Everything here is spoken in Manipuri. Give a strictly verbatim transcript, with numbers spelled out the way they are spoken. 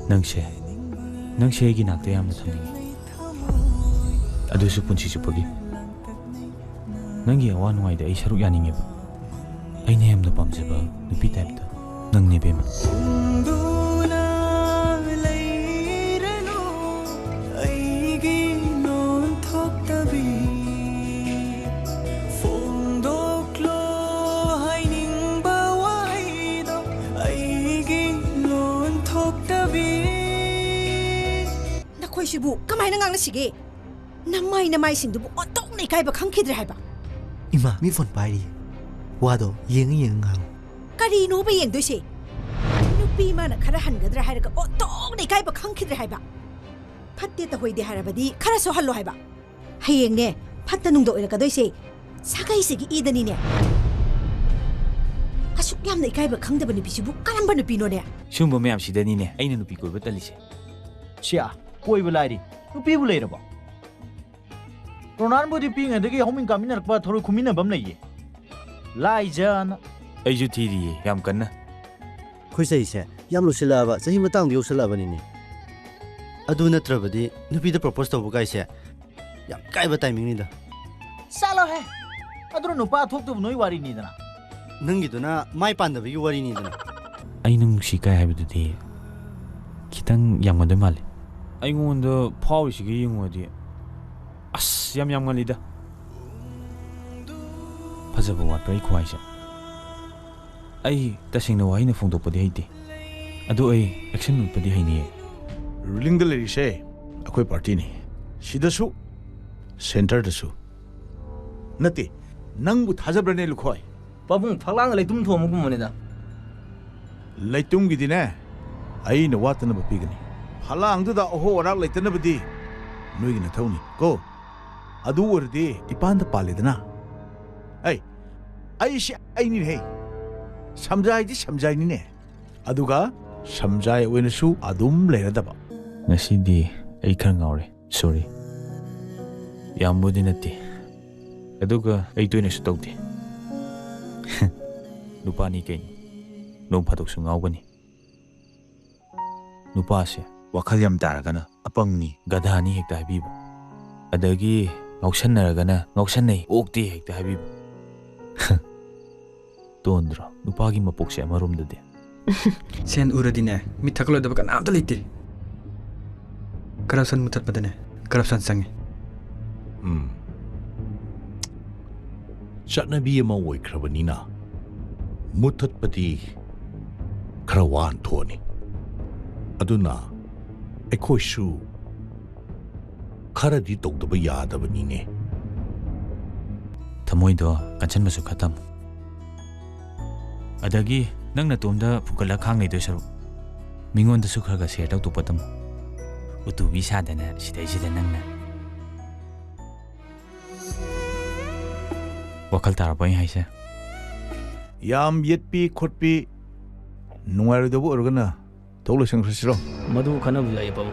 ꯅꯪꯁꯦ, ꯅꯪꯁꯦ ꯑꯩꯒꯤ ꯅꯥꯛꯇ ꯌꯥꯝꯅ ꯊꯝꯅꯤꯡꯉꯤ, ꯑꯗꯨꯁꯨ ꯄꯨꯟꯁꯤ ꯆꯨꯞꯄꯒꯤ꯫ ꯅꯪꯒꯤ ꯑꯋꯥ ꯅꯨꯡꯉꯥꯏꯗ ꯑꯩ ꯁꯔꯨꯛ ꯌꯥꯅꯤꯡꯉꯦꯕ꯫ ꯑꯩꯅ ꯌꯥꯝꯅ ꯄꯥꯝꯖꯕ ꯅꯨꯄꯤ ꯇꯥꯏꯞꯇ ꯅꯪꯅꯦ, ꯕꯦꯝꯃ꯫ ꯐꯣꯡꯗꯨꯅ ꯂꯩꯔꯅꯨ ꯑꯩꯒꯤ ꯂꯣꯟꯊꯣꯛꯇꯕꯤ꯫ ꯐꯣꯡꯗꯣꯛꯂꯣ ꯍꯥꯏꯅꯤꯡꯕ ꯋꯥꯍꯩꯗꯣ ꯑꯩꯒꯤ ꯂꯣꯟꯊꯣꯛꯇꯕꯤ꯫ ꯅꯈꯣꯏꯁꯤꯕꯨ ꯀꯃꯥꯏꯅ ꯉꯥꯡꯅꯁꯤꯒꯦ? ꯅꯃꯥꯏ ꯅꯃꯥꯏꯁꯤꯡꯗꯨꯕꯨ ꯑꯣꯟꯊꯣꯛꯅ ꯏꯀꯥꯏꯕ ꯈꯪꯈꯤꯗ꯭ꯔꯦ ꯍꯥꯏꯕ꯫ ꯏꯃꯥ, ꯃꯤ ꯐꯣꯟ ꯄꯥꯏꯔꯤꯌꯦ꯫ ꯋꯥꯗꯣ ꯌꯦꯡꯉ ꯌꯦꯡꯉ ꯉꯥꯡꯉꯨ꯫ ꯀꯔꯤꯅꯣꯕ ꯌꯦꯡꯗꯣꯏꯁꯦ? ꯅꯨꯄꯤ ꯃꯥꯅ ꯈꯔ ꯍꯟꯒꯗ꯭ꯔꯥ ꯍꯥꯏꯔꯒ ꯑꯣꯟꯊꯣꯛꯅ ꯏꯀꯥꯏꯕ ꯈꯪꯈꯤꯗ꯭ꯔꯦ ꯍꯥꯏꯕ꯫ ꯐꯠꯇꯦ ꯇꯧꯍꯩꯗꯦ ꯍꯥꯏꯔꯕꯗꯤ ꯈꯔꯁꯨ ꯍꯜꯂꯣ ꯍꯥꯏꯕ꯫ ꯍꯌꯦꯡꯅꯦ, ꯐꯠꯇ ꯅꯨꯡꯗ ꯑꯣꯏꯔꯛꯀꯗꯣꯏꯁꯦ ꯁꯥꯒꯩꯁꯤꯒꯤ ꯏꯗꯅꯤꯅꯦ꯫ ꯑꯁꯨꯛ ꯌꯥꯝꯅ ꯏꯀꯥꯏꯕ ꯈꯪꯗꯕ ꯅꯨꯄꯤꯁꯤꯕꯨ ꯀꯔꯝꯕ ꯅꯨꯄꯤꯅꯣꯅꯦ? ꯁꯤꯒꯨꯝꯕ ꯃꯌꯥꯝꯁꯤꯗꯅꯤꯅꯦ ꯑꯩꯅ ꯅꯨꯄꯤ ꯀꯣꯏꯕ ꯇꯜꯂꯤꯁꯦ꯫ ꯁꯤꯌꯥ, ꯀꯣꯏꯕ ꯂꯥꯏꯔꯤ, ꯅꯨꯄꯤꯕꯨ ꯂꯩꯔꯕꯣ? ꯔꯣꯅꯥꯜꯕꯨꯗꯤ ꯄꯤꯛꯏꯉꯩꯗꯒꯤ ꯍꯧꯃꯤꯟ ꯀꯥꯃꯤꯟꯅꯔꯛꯄ ꯊꯔꯣꯏ ꯈꯨꯟꯃꯤꯟꯅꯕ ꯑꯃ ꯂꯩꯌꯦ꯫ ꯂꯥꯏꯖꯅ꯫ ꯑꯩꯁꯨ ꯊꯤꯔꯤꯌꯦ ꯌꯥꯝ ꯀꯟꯅ꯫ ꯑꯩꯈꯣꯏ ꯆꯍꯤꯁꯦ ꯌꯥꯝ ꯂꯨꯁꯤꯜꯂꯛꯑꯕ, ꯆꯍꯤ ꯃꯇꯥꯡꯗ ꯌꯧꯁꯤꯜꯂꯛꯑꯕꯅꯤꯅꯦ꯫ ꯑꯗꯨ ꯅꯠꯇ꯭ꯔꯕꯗꯤ ꯅꯨꯄꯤꯗ ꯄ꯭ꯔꯣꯄꯣꯁ ꯇꯧꯕ ꯀꯥꯏꯁꯦ ꯌꯥꯝ ꯀꯥꯏꯕ ꯇꯥꯏꯃꯤꯡꯅꯤꯗ꯫ ꯆꯠꯂꯣꯍꯦ! ꯑꯗꯨꯅ ꯅꯨꯄꯥ ꯊꯣꯛꯇꯕ ꯅꯣꯏ ꯋꯥꯔꯤꯅꯤꯗꯅ꯫ ꯅꯪꯒꯤꯗꯨꯅ ꯃꯥꯏ ꯄꯥꯟꯗꯕꯒꯤ ꯋꯥꯔꯤꯅꯤꯗꯅ꯫ ꯑꯩ ꯅꯪ ꯅꯨꯡꯁꯤ ꯀꯥꯏ ꯍꯥꯏꯕꯗꯨꯗꯤ ꯈꯤꯇꯪ ꯌꯥꯝꯒꯗꯣꯏ ꯃꯥꯜꯂꯦ꯫ ꯑꯩꯉꯣꯟꯗ ꯐꯥꯎꯔꯤꯁꯤꯒ ꯌꯦꯡꯉꯨꯔꯗꯤ ꯑꯁ ꯌꯥꯝ ꯌꯥꯝꯒꯜꯂꯤꯗ꯫ ꯐꯖꯕ ꯋꯥꯠꯄ꯭ꯔꯥ ꯑꯩ ꯈꯨꯍꯥꯏꯁꯦ? ꯑꯩ ꯇꯁꯦꯡꯅ ꯋꯥꯍꯩꯅ ꯐꯣꯡꯗꯣꯛꯄꯗꯤ ꯍꯩꯇꯦ, ꯑꯗꯨ ꯑꯩ ꯑꯦꯛꯁꯟ ꯎꯠꯄꯗꯤ ꯍꯩꯅꯤꯌꯦ꯫ ꯔꯨꯂꯤꯡꯗ ꯂꯩꯔꯤꯁꯦ ꯑꯩꯈꯣꯏ ꯄꯥꯔꯇꯤꯅꯤ, ꯁꯤꯗꯁꯨ, ꯁꯦꯟꯇꯔꯗꯁꯨ꯫ ꯅꯠꯇꯦ, ꯅꯪꯕꯨ ꯊꯥꯖꯕ꯭ꯔꯅꯦ ꯂꯨꯈꯣꯏ? ꯄꯥꯕꯨꯡ, ꯐꯛꯂꯥꯡꯗ ꯂꯩꯇꯨꯝ ꯊꯣꯡꯕꯒꯨꯝꯕꯅꯤꯗ꯫ ꯂꯩꯇꯨꯝꯒꯤꯗꯤꯅꯦ, ꯑꯩꯅ ꯋꯥꯠꯇꯅꯕ ꯄꯤꯒꯅꯤ꯫ ꯐꯛꯂꯥꯡꯗꯨꯗ ꯑꯍꯣ ꯑꯔꯥꯛ ꯂꯩꯇꯅꯕꯗꯤ ꯅꯣꯏꯒꯤ ꯅꯊꯧꯅꯤ ꯀꯣ꯫ ꯑꯗꯨ ꯑꯣꯏꯔꯗꯤ ꯏꯄꯥꯟꯗ ꯄꯥꯜꯂꯦꯗꯅ꯫ ꯑꯩ, ꯑꯩꯁꯦ ꯑꯩꯅꯤꯅꯦꯍꯦ꯫ ꯁꯝꯖꯥꯏꯗꯤ ꯁꯝꯖꯥꯏꯅꯤꯅꯦ꯫ ꯑꯗꯨꯒ ꯁꯝꯖꯥꯏ ꯑꯣꯏꯅꯁꯨ ꯑꯗꯨꯝ ꯂꯩꯔꯗꯕ꯫ ꯉꯁꯤꯗꯤ ꯑꯩ ꯈꯔ ꯉꯥꯎꯔꯦ꯫ ꯁꯣꯔꯤ꯫ ꯌꯥꯝꯕꯨꯗꯤ ꯅꯠꯇꯦ꯫ ꯑꯗꯨꯒ ꯑꯩ ꯇꯣꯏꯅꯁꯨ ꯇꯧꯗꯦ꯫ ꯅꯨꯄꯥꯅꯤ ꯀꯩꯅꯣ꯫ ꯅꯣꯡ ꯐꯥꯗꯣꯛꯁꯨ ꯉꯥꯎꯒꯅꯤ꯫ ꯅꯨꯄꯥꯁꯦ ꯋꯥꯈꯜ ꯌꯥꯝ ꯇꯥꯔꯒꯅ ꯑꯄꯪꯅꯤ, ꯒꯙꯥꯅꯤ ꯍꯦꯛꯇ ꯍꯥꯏꯕꯤꯕ꯫ ꯑꯗꯒꯤ ꯉꯥꯎꯁꯟꯅꯔꯒꯅ ꯉꯥꯎꯁꯟꯅꯩ, ꯑꯣꯛꯇꯦ ꯍꯦꯛꯇ ꯍꯥꯏꯕꯤꯕ꯫ ꯇꯣꯟꯗ꯭ꯔꯣ ꯅꯨꯄꯥꯒꯤ ꯃꯄꯣꯛꯁꯦ ꯑꯃꯔꯣꯝꯗꯗꯤ? ꯁꯦꯟ ꯎꯔꯗꯤꯅꯦ, ꯃꯤꯠ ꯊꯛꯀꯠꯂꯣꯏꯗꯕ ꯀꯅꯥꯝꯇ ꯂꯩꯇꯦ꯫ ꯀꯔꯞꯁꯟ ꯃꯨꯊꯠꯄꯗꯅꯦ, ꯀꯔꯞꯁꯟ ꯆꯪꯉꯤ꯫ ꯎꯝ꯫ ꯆꯠꯅꯕꯤ ꯑꯃ ꯑꯣꯏꯈ꯭ꯔꯕꯅꯤꯅ ꯃꯨꯊꯠꯄꯗꯤ ꯈꯔ ꯋꯥꯅ ꯊꯣꯛꯑꯅꯤ꯫ ꯑꯗꯨꯅ ꯑꯩꯈꯣꯏꯁꯨ ꯈꯔꯗꯤ ꯇꯧꯗꯕ ꯌꯥꯗꯕꯅꯤꯅꯦ꯫ ꯊꯃꯣꯏꯗꯣ ꯀꯟꯁꯟꯕꯁꯨ ꯈꯔ ꯇꯝꯃꯨ꯫ ꯑꯗꯒꯤ ꯅꯪ ꯅꯇꯣꯝꯗ ꯐꯨꯒꯠꯂ ꯈꯥꯡ ꯂꯩꯗꯣꯏ ꯁꯔꯨꯛ, ꯃꯤꯉꯣꯟꯗꯁꯨ ꯈꯔ ꯈꯔ ꯁꯦꯌꯔ ꯇꯧꯊꯣꯛꯄ ꯇꯝꯃꯨ꯫ ꯎꯇꯨꯕꯤ ꯁꯥꯗꯅ ꯁꯤꯗꯩꯁꯤꯗ ꯅꯪꯅ꯫ ꯋꯥꯈꯜ ꯇꯥꯔꯕꯣ ꯑꯩ ꯍꯥꯏꯁꯦ? ꯌꯥꯝ ꯌꯦꯠꯄꯤ ꯈꯣꯠꯄꯤ ꯅꯨꯡꯉꯥꯏꯔꯣꯏꯗꯕ ꯑꯣꯏꯔꯒꯅ ꯊꯕꯛ ꯂꯣꯏꯁꯟꯈ꯭ꯔꯁꯤꯔꯣ? ꯃꯗꯨ ꯈꯟꯅꯕꯗꯨꯗ ꯑꯩ ꯑꯄꯪ꯫